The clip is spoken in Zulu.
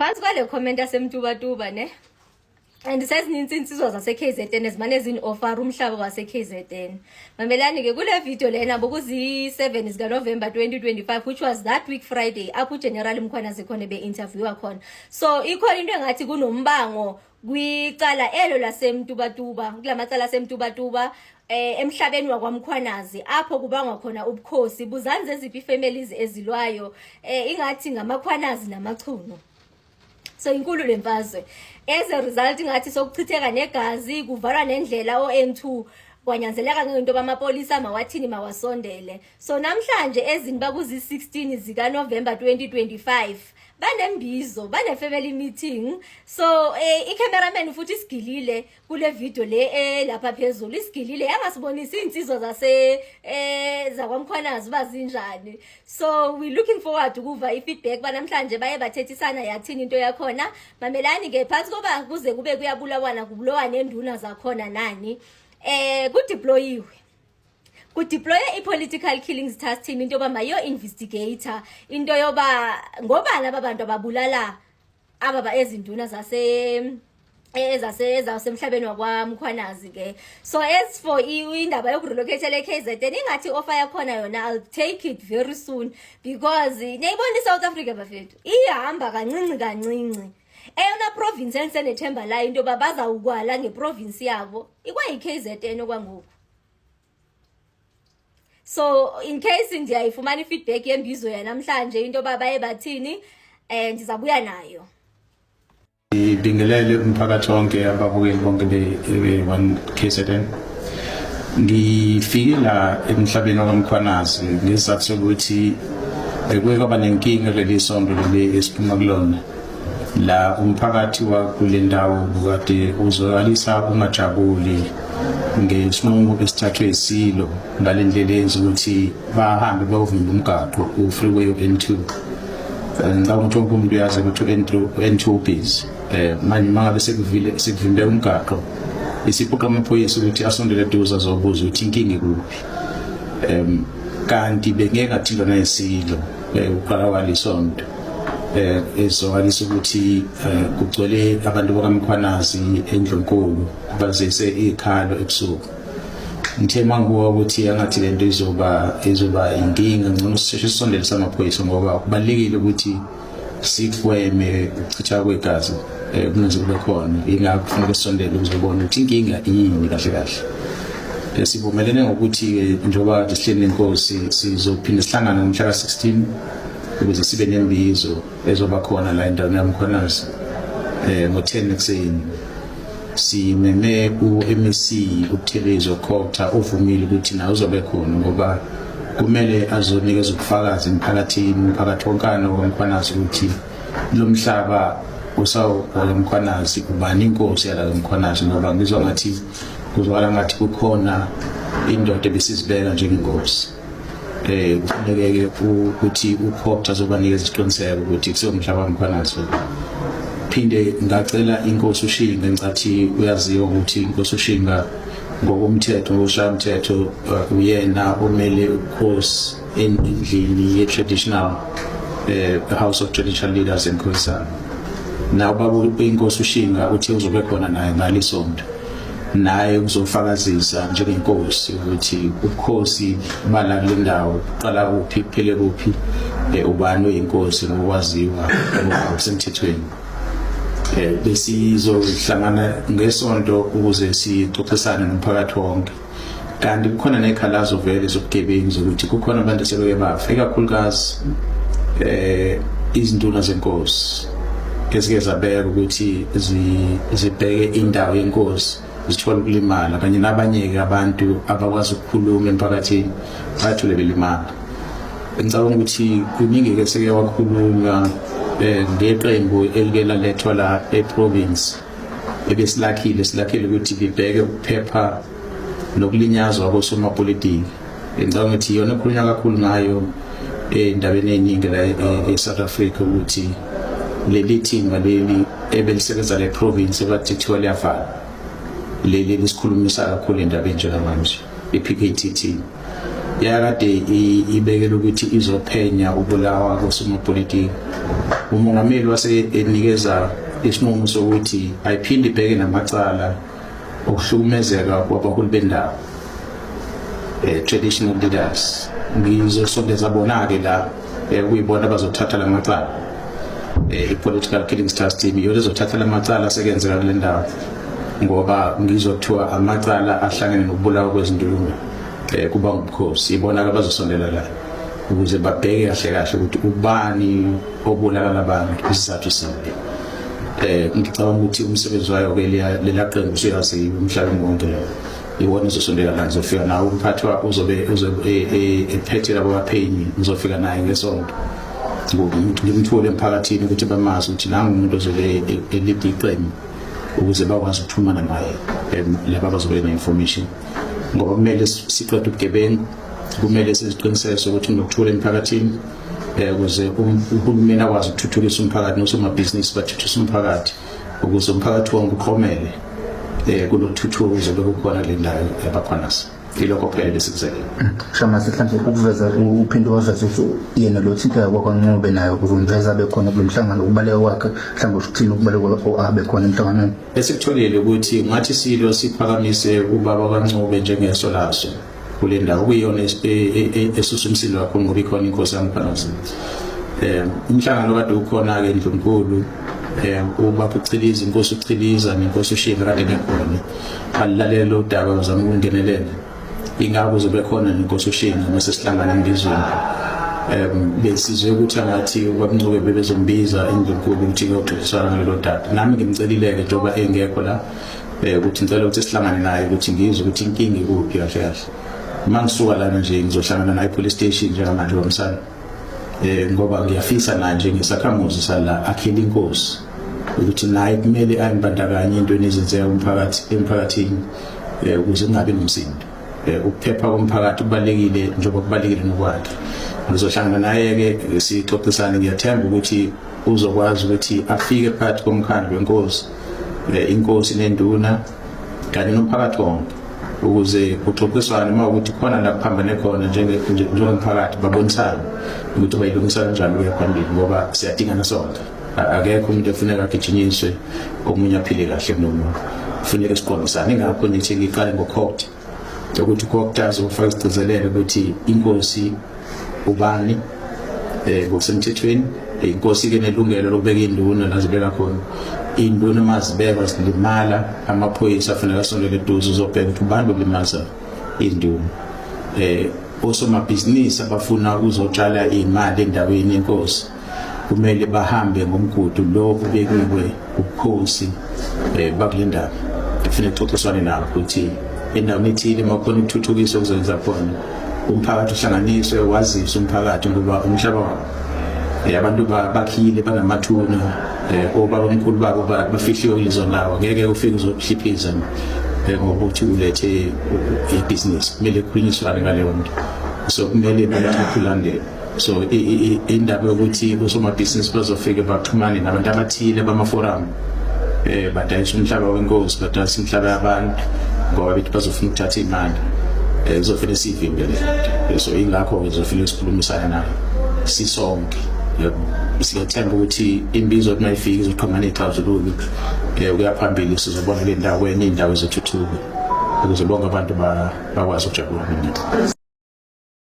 Phansi kwale comment yaseMtubatuba ne. And sezininzi insizwa zase-KZN ezimane zini-offer umhlaba wase-KZN. Mamelani-ke kule video lena bokuzi-7 zikaNovember 2025, which was that week Friday, apho uGeneral Mkhwanazi khona be-interviewa khona. So ikhona into engathi kunombango kwicala elo laseMtubatuba, kulamacala aseMtubatuba, emhlabeni wakwaMkhwanazi, apho kubangwa khona ubukhosi. Buzanze eziphi families ezilwayo, ingathi ngamaKhwanazi namaChunu. So inkulu lemfazwe. As a result, ingathi sokuchitheka negazi, kuvalwa nendlela o-N2, kwanyanzeleka ngento bamapolisa mawathini mawasondele. So namhlanje ezinto bakuzi-16 zikaNovember 2025, banembizo, bane-family meeting. So i-cameraman futhi isigilile kule video le elapha phezulu, isigilile yangasibonisa iy'nsizwa zase zakwaMkhwanazi bazinjani. So we looking forward ukuva i-feedback banamhlanje baye bathethisana yathini into yakhona. Mamelani-ke, phansi koba kuze kube kuyabulawana, kubulowa nenduna zakhona nani, kudeployiwe, kudeploye i-political killings task team into yoba mayo-investigate into yoba ngobani aba bantu ababulala aba ezinduna zase ezase ezasemhlabeni wakwaMkhwanazi ke. So as for indaba yokurelocate le KZN, ingathi offer yakhona yona, I'll take it very soon, because niyayibona iSouth Africa bafethu, ihamba kancinci kancinci. Eyona province endisenethemba layo into yoba bazawukwala ngeprovince yabo ikwayi-KZN okwangoku. So in case ndiyayifumana i-feedback yembizo yanamhlanje, into yoba baye bathini, ndizabuya nayo. Ngibingelele umphakathi wonke, ababukeli bonke be-One KZN. Ngifike la emhlabeni wakwaMkhwanazi ngesizathu sokuthi bekuke kwaba nenkinga kuleli sonto leli esiphuma kulona, la umphakathi wakule ndawo kade uzwakalisa ungajabuli ngesinqumo esithathwe isilo ngale ndlela yenza ukuthi bahambe bayovimba umgaqo u-freeway u-N2. Ngicabanga ukuthi wonke umuntu uyazi ukuthi u-N2 u-N2 busy. Manje mangabe sekuvile sekuvimbe umgaqo, isiphoqa amaphoyisa ukuthi asondele eduze azobuza ukuthi inkinga ikuphi. Kanti bengeke ngathintwa nesilo uqala kwalisonto, ezwakalisa ukuthi kugcwele abantu bakaMkhwanazi endlunkulu bazise ikhalo ebusuku. Ngithe mangibuka ukuthi angathi lento izoba inkinga, ngcono sisheshe sisondele samaphoyisa, ngoba kubalulekile ukuthi sigweme ukuchitha kwegazi kungenze kube khona. Ingakho kufuneka sisondele ukuzobona ukuthi inkinga yini kahle kahle. Sivumelene ngokuthi njengoba kade sihleli nenkosi, sizophinde sihlangane ngomhla ka-16 ukuze sibe nembizo ezoba khona la endaweni yaMkhwanazi ngo-10 ekuseni. Simeme u-MEC uButhelezi oCogta, uvumile ukuthi naye uzobe khona, ngoba kumele azonikeza ubufakazi emphakathini, umphakathi wonkana waMkhwanazi, ukuthi lo mhlaba usawakaMkhwanazi, ubani inkosi yala kaMkhwanazi, ngoba ngizwa ngathi kuzwakala ngathi kukhona indoda ebisizibeka njengenkosi. Kufuneke ukuthi uCogta azobanikeza isiqiniseko ukuthi kusewumhlaba kaMkhwanazi. Phinde ngacela inkosi uShinga, ngicathi uyaziwa ukuthi inkosi uShinga ngokomthetho, ngokushaya umthetho, uyena omele ubukhosi endlini ye-traditional, House of Traditional Leaders in Khoisan. Nawo baba inkosi uShinga uthe uzobe khona naye ngalisonto, naye uzofakazisa njengenkosi ukuthi ubukhosi bala kule ndawo kuqala kuphi, kuphele kuphi, ubani oyinkosi ngokwaziwa ngokusemthethweni. Besizohlangana ngesonto ukuze sixoxisane nomphakathi wonke. Kanti kukhona nekhalazo vele zobugebengu, zokuthi kukhona abantu asebeke bafa, ikakhulukazi izinduna zenkosi ezike zabeka ukuthi zibheke indawo yenkosi, zithola ukulimala, kanye nabanye-ke abantu abakwazi ukukhuluma emphakathini bathole belimala. Ngicabanga ukuthi kuningi-ke seke wakhulunywa ngeqembu elike lalethwa la eprovince ebesilakhile, silakhile ukuthi libheke ukuphepha nokulinyazwa kosomapolitiki. Ngicabanga ukuthi iyona ekhulunywa kakhulu ngayo ey'ndabeni ey'ningi la e-South Africa, ukuthi leli thimba leli ebelisebenza le province ekade kuthiwa liyavala, leli lisikhulumisa kakhulu endabeni njengamanje, i-PKTT. Yakade ibekele ukuthi izophenya ubulawa kosomapolitiki. Umongameli wase enikeza isinqumo sokuthi ayiphinde ibheke namacala okuhlukumezeka kwabaholi bendawo, traditional leaders. Ngizosondeza bona-ke la, kuyibona abazothatha la macala. I-Political Killings Task Team iyona ezothatha la macala asekenzeka kule ndawo, ngoba ngizothiwa amacala ahlangene nokubulawa kwezinduna, kuba ngubukhosi. Ibona-ke abazosondela la ukuze babheke kahle kahle ukuthi ubani obulala abantu, isizathu sini. Ngicabanga ukuthi umsebenzi wayo ke lela qembu usuyaziwa emhlabeni wonke. Iwona uzosondela la. Ngizofika nawo umphathi uzobe uzobe ephethe labo baphenyi. Ngizofika naye ngesonto, ngimthole emphakathini ukuthi bamazi ukuthi nangu umuntu ozobe elida iqembu, ukuze bakwazi ukuxhumana naye laba abazobe ne-information, ngoba kumele siqede ubugebengu, kumele siziqiniseke ukuthi kunokuthula emphakathini, ukuze uhulumeni akwazi ukuthuthukisa umphakathi nosomabhizinisi bathuthukise umphakathi, ukuze umphakathi wonke uklomele kulothuthuko kuzobe kukhona kule ndawo yabakhonasi. Ilokho kuphela lesikuzele. Shamase, mhlawumbe ukuveza, uphinde waveza ukuthi yena lo thinta wakwaNcube naye uzomveza abe khona kulo mhlangano. Ukubaleka kwakhe, mhlawumbe usho ukuthini ukubaleka abe khona emhlanganweni? Esikutholile ukuthi ngathi silo siphakamise ubaba kaNcube njengeso laso kule ndawo, kuyiyona esusa umsindo kakhulu, ngoba ikhona inkosi yaMkhwanazi. Umhlangano kade ukhona ke endlunkulu, ubaba uChiliza, inkosi uChiliza nenkosi uShinga kade bekhona, balalela udaba, bazama ukungenelela. Ingakho uzobe khona nenkosi uShinga mase sihlangana embizweni. Besizwe ukuthi angathi ubab'Ncube bebezombiza endlunkulu ukuthi kuyoxoxisana ngalelo daba. Nami ngimcelile-ke, njengoba engekho la, ukuthi ngicela ukuthi sihlangane naye ukuthi ngizwe ukuthi inkinga ikuphi kahle kahle. Uma ngisuka lana nje ngizohlangana naye police station njengamanje kwamsana, ngoba ngiyafisa na njengesakhamuzi sala akhele inkosi ukuthi naye kumele ayimbandakanye entweni ezenzeka umphakathi emphakathini, ukuze kungabi nomsindo. Ukuphepha komphakathi kubalekile njengoba kubalekile nokwakhe. Ngizohlangana naye ke sixoxisane. Ngiyathemba ukuthi uzokwazi ukuthi afike phakathi komkhandlu wenkosi, inkosi nenduna kanye nomphakathi wonke, ukuze kuxoxiswane uma ukuthi khona la kuphambene khona njengomphakathi, babonisane ukuthi bayilungisa kanjani ukuya phambili, ngoba siyadingana sonke. Akekho umuntu efuneka agijinyiswe, omunye aphile kahle kunomunye. Kufuneka siqondisane. Ingakho ngithi ngiqale ngoCogta, ukuthi uCogta azofaka isigcizelelo ukuthi inkosi ubani ngokusemthethweni. Inkosi ke nelungelo lokubeka induna la zibeka khona induna. Mazibekwa zilimala, amaphoyisa afanele asondele eduze uzobheka ukuthi ubani olimaza induna. Osomabhizinisi abafuna ukuzotshala imali endaweni yenkosi kumele bahambe ngomgudu lo ubekiwe ubukhosi bakule ndawo. Kufanele kuxoxiswane nabo ukuthi endaweni ethile uma kukhona ukuthuthukiswa okuzoyenza khona, umphakathi uhlanganiswe, waziswe umphakathi, ngoba umhlaba wabo. Abantu bakhile, banamathuna, obabamkhulu babo bafihliwe kulezo ndawo. Ngeke ufike uzohliphiza ngoba uthi ulethe ibhizinisi. Kumele kukhulunyiswane ngaleyo nto, so kumele umthetho ulandele. So indaba yokuthi osomabhizinisi bazofike baxhumane nabantu abathile bama-forum, badayisa umhlaba wenkosi, badayisa umhlaba yabantu ngoba bethi bazofuna ukuthatha imali, kuzofike siyivimbe le nto. So ingakho ngizofike sikhulumisane nayo sisonke. Yebo, siyathemba ukuthi imbizo uma ifika izoqhamuka ney'xazululo. Ukuya phambili sizobona le ndawo kwenye indawo izothuthuka, ukuze bonke abantu bakwazi ukujabula.